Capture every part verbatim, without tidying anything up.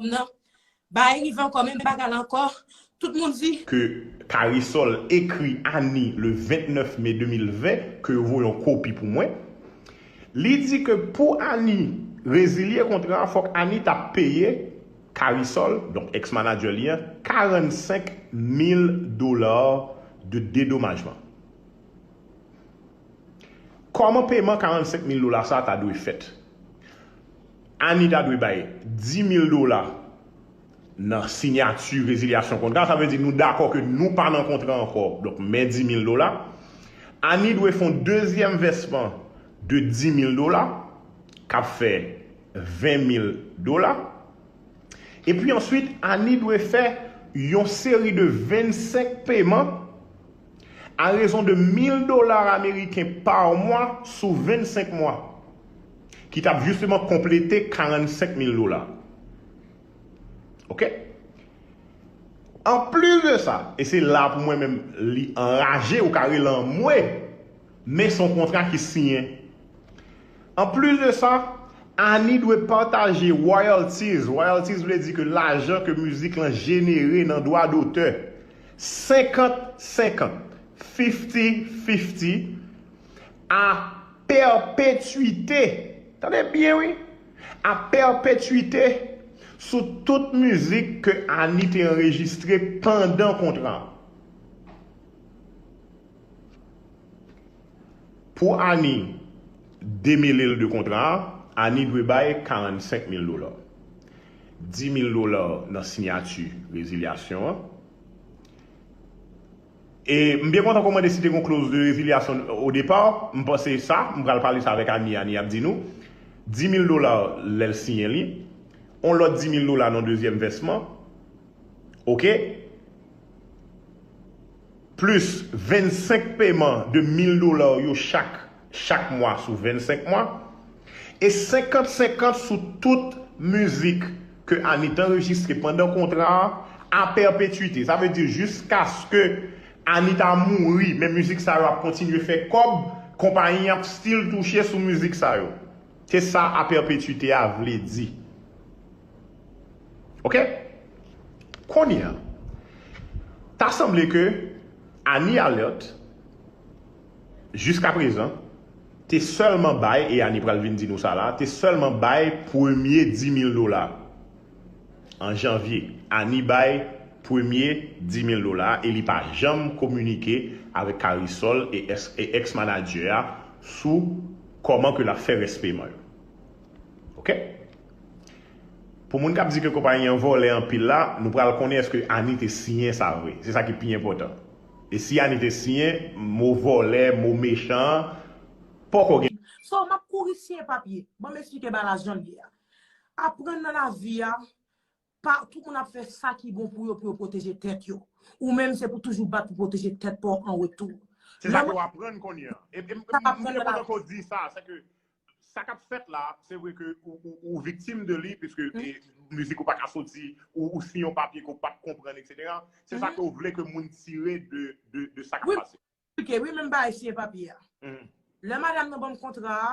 Nan, bagay rive ankò, menm bagay la ankò. Tout moun di. Ke Karisol ekri Annie le vennèf me de mil ven, ke yo voye yon kopi pou mwen. Li di ke pou Annie rezilye kontra a, fòk Annie ta peye Karisol, donk ex-manager li an, karannsenk mil dola de dedomajman. Kòman peman karannsenk mil dola sa ta dwe fèt? Annie ta dwe bay dis mil dola nan siyati rezilyasyon kontra. Sa vle di nou dakò ke nou pa nan kontra ankò. Donk, men dis mil dola. Annie dwe fè yon dezyèm vèsman de dis mil dola, k ap fè ven mil dola. Epi answit, Annie dwe fè yon seri de vennsenk peman a rezon de mil dola ameriken pa mwa sou vennsenk mwa, ki t ap jisteman konplete karannsenk mil dola. Oke? Anplis de sa, e se la pou mwen menm li anraje, ou ka rele anmwe, men se yon kontra ki siyen. Anplis de sa, Annie dwe pataje royalties. Royalties vle di ke lajan ke mizik lan jenere nan dwa dotè, senkant senkant, fifty fifty, a pèpetwite. Tande byen, wi. A pèpetwite sou tout mizik ke Annie te anrejistre pandan kontra a. Pou Annie demele l de kontra a, Annie dwe bay karannsenk mil dola. Dis mil dola nan siyati rezilyasyon an. E m byen kontan kòman de si te gen yon clause de résiliation au départ. M panse sa, m pral pale sa avèk Annie, Annie ap di nou. Dis mil dola lè l siyen li. On lòt dis mil dola nan dezyèm vèsman. Oke? Plis vennsenk peman de mil dola yo chak, chak mwa sou vennsenk mwa. E senkant senkant sou tout mizik ke Annie t anrejistre pandan kontra a, a pèpetwite. Sa vle di jiskaske Annie ta mouri, men mizik sa yo ap kontinye fè kòb, konpayi an ap still touche sou mizik sa yo. Se sa a pèpetwite a vle di. Oke? Kounye a, ta sanble ke Annie Alerte, jiska prezan, te sèlman bay, e Annie pral vin di nou sa la, te sèlman bay premye dis mil dola. An janvye, Annie bay premye dis mil dola e li pa janm kominike avèk Karisol e ex-manager a sou kòman ke l ap fè rès peman yo. Oke? Pou moun k ap di ke konpayi an vòlè anpil la, nou pral konnen èske Annie te siyen sa vre. Se sa ki pi enpòtan. E si Annie te siyen, mo vòlè, mo mechan an, poko gen. So, m ap kouri siyen papye. Ban m esplike bagay la jan l ye a. Aprann nan lavi a, pa tout moun ap fè sa ki bon pou yo, pou yo pwoteje tèt yo. Ou menm, se pou toujou bat pou pwoteje tèt pa w an retou. Se sa ke w aprann kounye a. E, e, m, m byen kontan ke w di sa, se ke sa k ap fèt la, se vre ke ou, ou, ou viktim de li, piske e, mizik ou pa ka soti, ou, ou siyen yon papye ke w pa t konprann, etsetera. Se sa ke w vle ke moun tire de, de, de sa k ap pase. Eksplike, wi, menm bagay siyen papye a. Lè madanm nan ban m kontra a,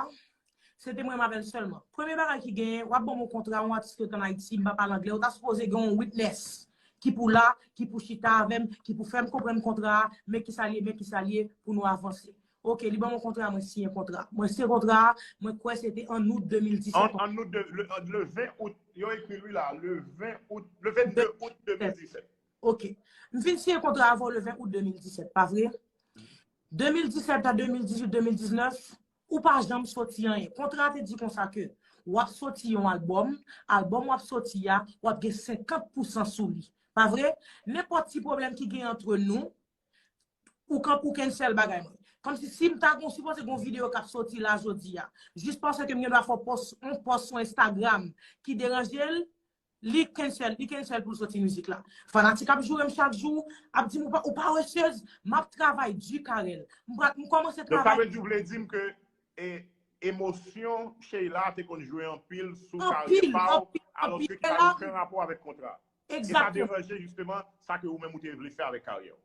se te mwen m avè l sèlman. Premye bagay ki genyen, w ap ban m yon kontra, yon atis ki ret ann Ayiti, m pa pale anglè, ou ta sipoze gen yon witness ki pou la, ki pou chita avè m, ki pou fè m konprann kontra a, men kisa l ye, men kisa l ye, pou nou avanse. Oke, li ban m yon kontra, mwen siyen kontra. Mwen siyen kontra a, mwen kwè se te an out de mil disèt. An, an out de, le, le ven out, yo ekri l wi la, le ven out, le vennde out de mil disèt. Oke. M fin siyen kontra avè w le ven out de mil disèt, pa vre? De mil disèt a de mil dizuit, de mil diznèf, ou pa janm soti anyen. Kontra a te di konsa ke w ap soti yon albòm, albòm w ap soti a, w ap gen senkant pousan sou li. Pa vre? Nenpòt ti pwoblèm ki gen antre nou, ou kan, ou cancel bagay mwen. Kòmsi si m ta gon, sipoze gon videyo k ap soti la jodi a, jis paske m gen dwa fè yon pòs, yon pòs sou Instagram ki deranje l, li cancel, li cancel pou l soti mizik la. Fanatik ap joure m chak jou, ap di m ou pa, ou pa wè Chez, m ap travay di Carel. M pral, m kòmanse travay. Donk sa vle di w vle di m ke e, emosyon Sheila te konn jwe anpil sou karyè pa w, alòske ki pa gen okenn rapò avèk kontra. E sa deranje jisteman sa ke ou menm ou te vle fè avèk karyè w.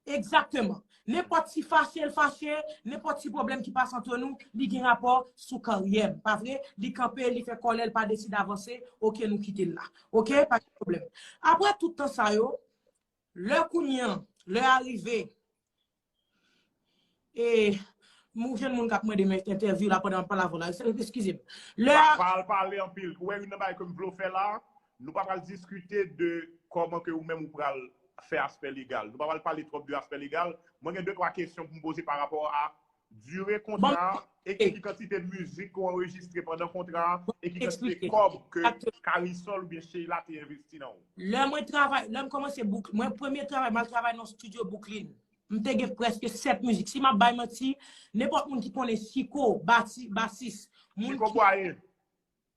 Egzakteman. Nenpòt ti fache l fache, nenpòt ti pwoblèm ki pase ant nou, li gen rapò sou karyè m. Pa vre? Li kanpe, li fè kòlè, l pa deside avanse, oke, nou kite l la. Oke? Pa gen pwoblèm. Apre tout tan sa yo, lè kounye an, lè a rive, e, m jwenn moun k ap mande m entèvyou la pandan m ap pale avè w la. Eskize m. Lè a. Pa, pa al pale anpil. Ou wè youn nan bagay ke m vle w fè la, nou pa pral diskite de kòman ke ou menm ou pral fè aspè legal. Nou pa pral pale twòp de aspè legal. Mwen gen de twa kesyon pou m poze pa rapò a dire kontra a e ki, ki kantite mizik ke w anrejistre pandan kontra a e ki kantite kòb ke Karisol oubyen Sheila te envesti nan ou. Lè mwen travay, lè m kòmanse bouk, mwen premye travay, m al travay nan studio Brooklyn. M te gen prèske sèt mizik. Si m ap bay manti, nenpòt moun ki konnen Chiko, bati, basis, moun Chiko ki Bwaye.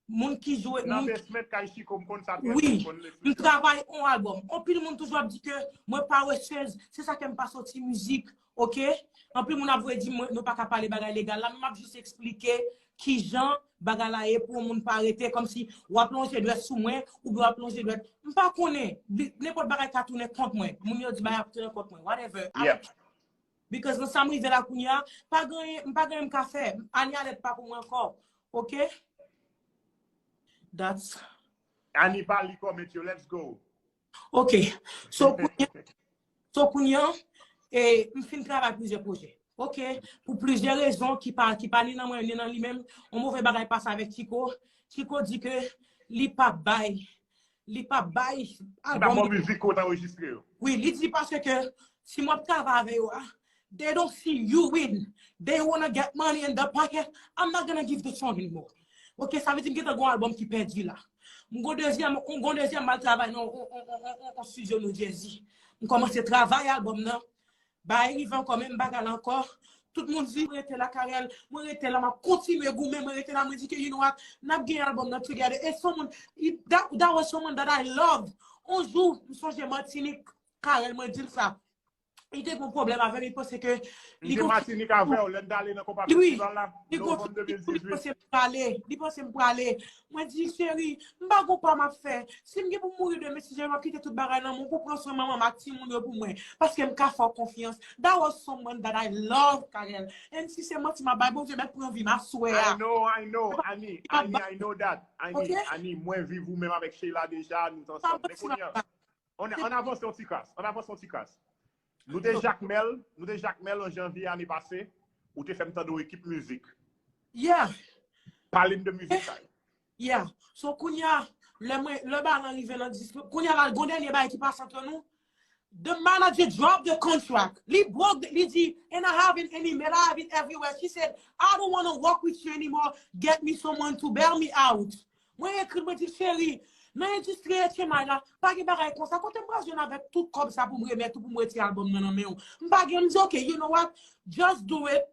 Moun ki jwe, nan moun basement kay Chiko, m konn sa trè byen, wi, m konn l. M travay on albòm. Anpil moun toujou ap di ke mwen paresez, se sa ke m pa soti mizik, oke? Anpil moun ap voye di m, nou pa ka pale bagay legal la, men m ap jis eksplike kijan bagay la ye pou yon moun pa rete kòmsi w ap lonje dwèt sou mwen, oubyen w ap lonje dwèt. M pa konnen, nenpòt bagay ka tounen kont mwen. Moun yo di bagay ap tounen kont mwen, whatever. Because nan sa m rive la kounye a, pa gen, m pa gen anyen m ka fè. Ani Alèt pa pou mwen ankò. Oke? That's Ani pa li comment yo, let's go. Oke. So kounye, so kounye a, e, m fin travay plizyè pwojè. Oke? Pou plizyè rezon ki pa, ki pa ni nan mwen, ni nan li menm, yon move bagay pase avèk Chiko. Chiko di ke li pa bay li pa bay albòm. Li pa bay mizik ou t anrejistre yo. Wi, li di paske si m ap travay avè yo a, they don't see you win. They wanna get money in the pocket. I'm not gonna give the song anymore. Ok, sa vle di m gentan gon albòm ki pèdi la. M gon dezyèm, m gon dezyèm m al travay nan on, on, on, on, on studio New Jersey. M kòmanse travay albòm nan. Bagay rive ankò, menm bagay la ankò. Tout moun di, mwen rete la, Carel, mwen rete la, m ap kontinye goumen, mwen rete la, mwen di ke, you know what, n ap gen albòm nan together. E son moun, that, that was someone that I love. On jou, m sonje Matinik, Carel, mwen di l sa. Li te gon pwoblèm avè m, li panse ke li gon Matinik avè w, lè n t ale nan konpa festival la, novanm de mil dizuit. Li panse m prale, li panse m prale. Mwen di, cheri, m pa gon pa m ap fè. Si m gen pou m mouri demen, si Jezi, m ap kite tout bagay nan men w pou pran swen manman m ak timoun yo pou mwen. Paske m ka fè w konfyans. That was someone that I love, Carel. And si se manti m ap bay, Bondye mèt pran vi m aswè a. I know, I know, Ani, Ani, I know that. Ani, Ani, mwen viv ou menm avèk Sheila deja, nou t ansanm. Men kounye a, ann, ann avanse yon ti kras, ann avanse yon ti kras. Nou te Jakmèl, nou te Jakmèl an janvye ane pase, ou te fè m tande yon ekip mizik. Yeah. Pale m de mizik sa yo. Yeah. So, kounye a, lè mwen, lè bagay lan rive nan dis, kounye a la, gon dènye bagay ki pase ant nou. The manager dropped the contract. Li broke, li di, and I have it in email, I have it everywhere. She said, I don't want to work with you anymore. Get me someone to bail me out. Mwen ekri l, mwen di l, cheri, nan endistri H M I la, pa gen bagay konsa. Kote m pral jwenn avèk tout kòb sa pou m remèt ou, pou m retire albòm nan nan men w? M pa gen, m di, ok, you know what? Just do it.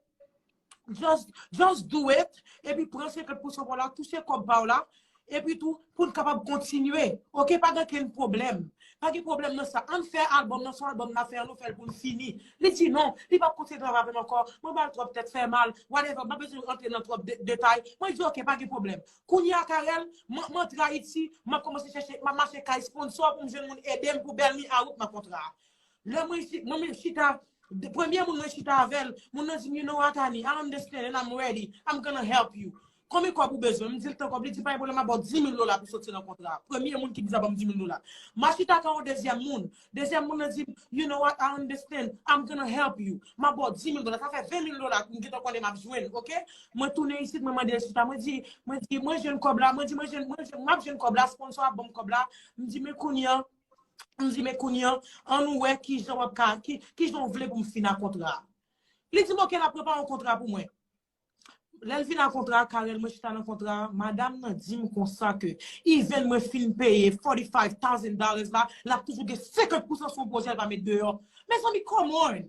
Just, just do it. Epi pran senkant pousan pa w la, touche kòb pa w la. Epi tou, pou n kapab kontinye. Ok, pa gen okenn pwoblèm. Pa gen pwoblèm nan sa. Ann fè albòm nan, se yon albòm n ap fè an, nou fè l pou n fini. Li di non, li p ap kontinye travay avè m ankò. Mwen ba l twòp tèt fè mal, whatever, m pa bezwen rantre nan twòp de-, detay. Mwen di, ok, pa gen pwoblèm. Kounye a, Carel, m, m antre Ayiti, m ap kòmanse chèche, m ap mache kay sponsor pou m jwenn moun ede m pou bail me out nan kontra a. Lè mwen chi-, mwen menm chita, de-, premye moun mwen chita avè l, moun nan di m, you know what, Ani, I understand and I'm ready. I'm gonna help you. Konbyen kòb ou bezwen? M di l tan kòb, li di pa gen pwoblèm, m a ba w di mil dola pou soti nan kontra a. Premye moun ki di sa ban m di mil dola. M a chita ak yon dezyèm moun. Dezyèm moun nan di m, you know what, I understand, I'm gonna help you. M a ba w di mil dola, sa fè ven mil dola m gentan konnen m ap jwenn, ok? Mwen tounen isit, mwen mande l chita, mwen di, mwen di, mwen jwenn kòb la, mwen di, mwen jwenn, mwen jwenn, m ap jwenn kòb la, sponsor ap ban m kòb la. M di, men kounye a, m di, men kounye a, ann wè kijan w ap ka, ki, kijan w vle pou m fin ak kontra a. Li di m, ok, l ap prepare yon kontra pou mwen. Lè l vin ak kontra a, Carel, mwen chita nan kontra a, madanm nan di m konsa ke, even mwen fin peye forty-five thousand dollars la, l ap toujou gen senkant pousan sou yon pwojè l pa met deyò. Mezanmi, come on!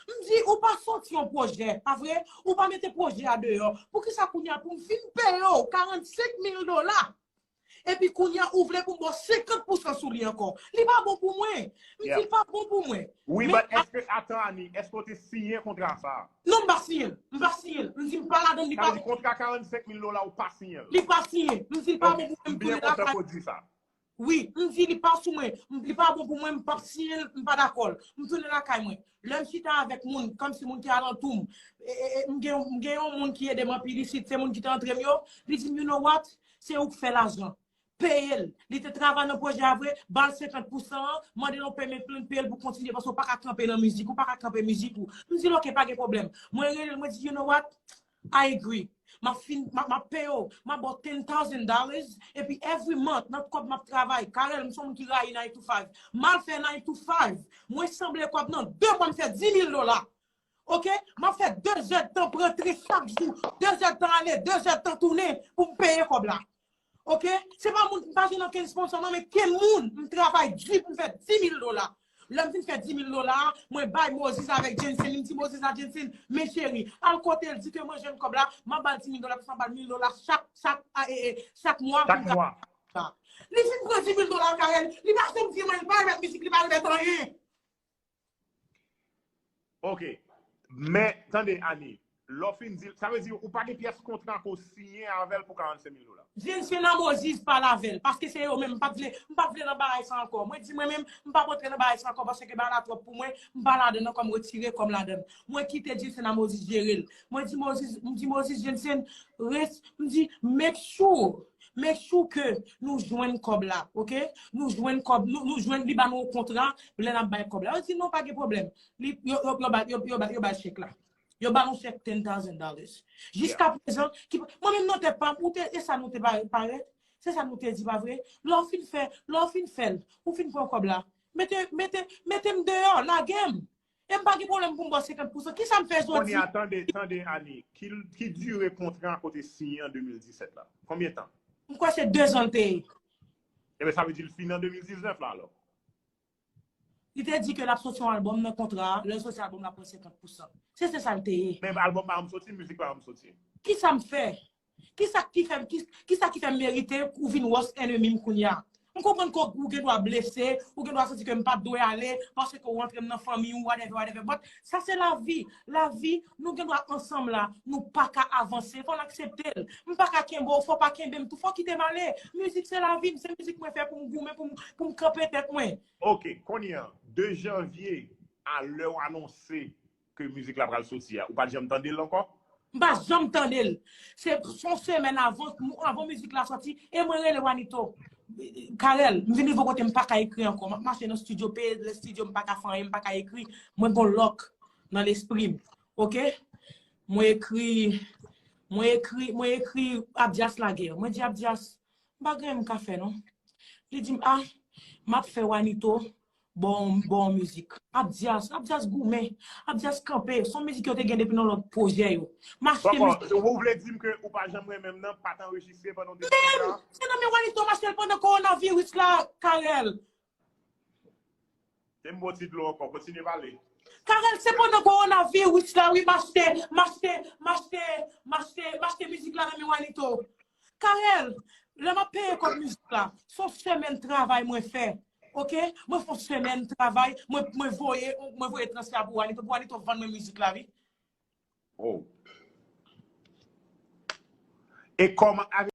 M di, ou pa sòti yon pwojè, pa vre? Ou pa mete pwojè a deyò. Poukisa kounye a pou m vin peye w karannsenk mil dola? Epi kounye a, ou vle pou m ba w senkant pousan sou li ankò. Li pa bon pou mwen. M di, yeah, li pa bon pou mwen. Wi, men but èske, atan, Ani, èske w te siyen kontra sa a? Non, m pa siyen l. M pa siyen l. M di, m pa ladan l, li pa. Sa vle di, kontra karannsenk mil dola, ou pa siyen l? Li pa siyen. M di, l pa bon pou mwen, m tounen lakay. M byen kontan ke w di sa. Wi, m di li pa sou mwen, m- li pa bon pou mwen, m p ap siyen l, m pa dakò l. M tounen lakay mwen. Lè m chita avèk moun, kòmsi moun ki alantou m, e, e, e, m gen, m gen yon moun ki ede m anpil isit, se moun ki te antre m yo, li di m, "You know what? Se ou k fè lajan. Peye l. Li te travay nan pwojè a vre, ba l senkant pousan an, mande l yon payment plan, peye l pou kontinye, paske w pa ka kanpe nan mizik, ou pa ka kanpe mizik ou." M di l, "Ok, pa gen pwoblèm." Mwen rele l, mwen di, "You know what? I agree. M ap fin, m ap, m ap peye w, m ap ba w ten thousand dollars, epi every month, nan kòb m ap travay, Carel, m se yon moun ki rayi nine to five. M al fè nine to five. Mwen sanble kòb nan de mwa, m fè dis mil dola. Ok? M ap fè de zèdtan pou rantre chak jou, de zèdtan ale, de zèdtan tounen pou m peye kòb la. Ok? Se pa moun, m pa jwenn okenn sponsor, non, men ken moun, m travay di pou m fè dis mil dola. Lè m fin fè dis mil dola, mwen bay Moses avèk Jensen, m di Moses a Jensen, "Men cheri, al kote l, di ke mwen jwenn kòb la, m ap ba l dis mil dola, m ap ba l mil dola chak, chak, a, e, e, chak mwa pou Chak m ka mwa. Li fin pran dis mil dola, Carel, li pa janm di mwen, li pa remèt mizik, li pa remèt anyen." Ok. Men, tande, Annie, lè w fin di l, sa vle di ou pa gen pyès kontra ke w siyen avè l pou karannsenk mil dola? Jensen a Moses pale avè l, paske se yo menm, m pa t vle, m pa t vle nan bagay sa ankò. Mwen di mwen menm, m pa p antre nan bagay sa ankò, paske bagay la twòp pou mwen, m pa ladan nan kòm retire kòm ladan. Mwen kite Jensen a Moses jere l. Mwen di Moses, m di Moses, "Jensen, res-, m di, make sure, make sure ke nou jwenn kòb la, ok? Nou jwenn kòb, nou, nou jwenn, li ba nou yon kontra, lè n ap bay kòb la." Yo di, "Non, pa gen pwoblèm." Li, yo, yo, yo, ba- yo, yo, ba- yo bay chèk la. Yo ba nou chèk ten thousand dollars. Jiska prezan, ki, mwen menm nan tèt pa m, ou te, e sa nou te pa- parèt, se sa nou te di, pa vre? Lè w fin fè, lè w fin fè l, ou fin pran kòb la. Mete, mete, mete m deyò, lage m. E m pa gen pwoblèm pou m ba w senkant pousan. Kisa m fè Kounye jodi? a, tande, tande, Annie, ki, ki dire kontra a ke w te siyen an de mil disèt la? Konbyen tan? M kwè se de zan l te ye. Ebyen, sa vle di l fin an de mil diznèf la, alò? Li te di ke l ap soti yon albòm nan kontra a, lè l soti albòm la pran senkant pousan. Se se sa l te ye. Men albòm pa janm soti, mizik pa janm soti. Kisa m fè? Kisa ki fè m, ki, kisa ki fè m merite ou vin worst enemy m kounye a? M konprann ke ou gen dwa blese, ou gen dwa santi ke m pa t dwe ale, paske ou rantre m nan fanmi ou, whatever, whatever. But sa se lavi. Lavi, nou gen dwa ansanm la, nou pa ka avanse, fò n aksepte l. M pa ka kenbe w, fò w pa kenbe m tou, fò w kite m ale. Mizik se lavi m, se mizik mwen fè pou m goumen, pou m, pou m kanpe tèt mwen. Ok, kounye a, de janvye a lè w anonse ke mizik la pral soti a, ou pa t janm tande l ankò? M pa janm tande l. Se se yon semèn avan, avan mizik la soti, e mwen rele Wanito. Carel, m vin rive yon kote m pa ka ekri ankò. M ap mache nan estidyo, peye lè estidyo, m pa ka fè anyen, m pa ka ekri. Mwen gen yon lòk nan lespri m. Ok? Mwen ekri, mwen ekri, mwen ekri Abdias lagè. Mwen di Abdias, m pa gen anyen m ka fè non. Li di m, a, m ap fè Wanito ba w, ba w mizik. Abdias, Abdias goumen, Abdias kanpe. Se yon mizik yo te gen depi nan lòt pwojè yo. M achte mizik. Ou vle di m ke ou pa janm renmen m nan, pa t anrejistre pandan w te sou pwojè a? Menm! Se nan men Wanito m achte l pandan kowonaviris la, Carel. Te m ba w ti dlo ankò, kontinye pale. Carel, se pandan kowonaviris la, wi, m achte, m achte, m achte, m achte, m achte mizik la nan men Wanito. Carel, lè m ap peye kòb mizik la, se yon semèn travay mwen fè. Ok? Mwen fè yon semèn travay, mwen, mwen voye, mwen voye transfè a pou Wanito, pou Wanito vann mwen mizik la, wi. Oh. E kòman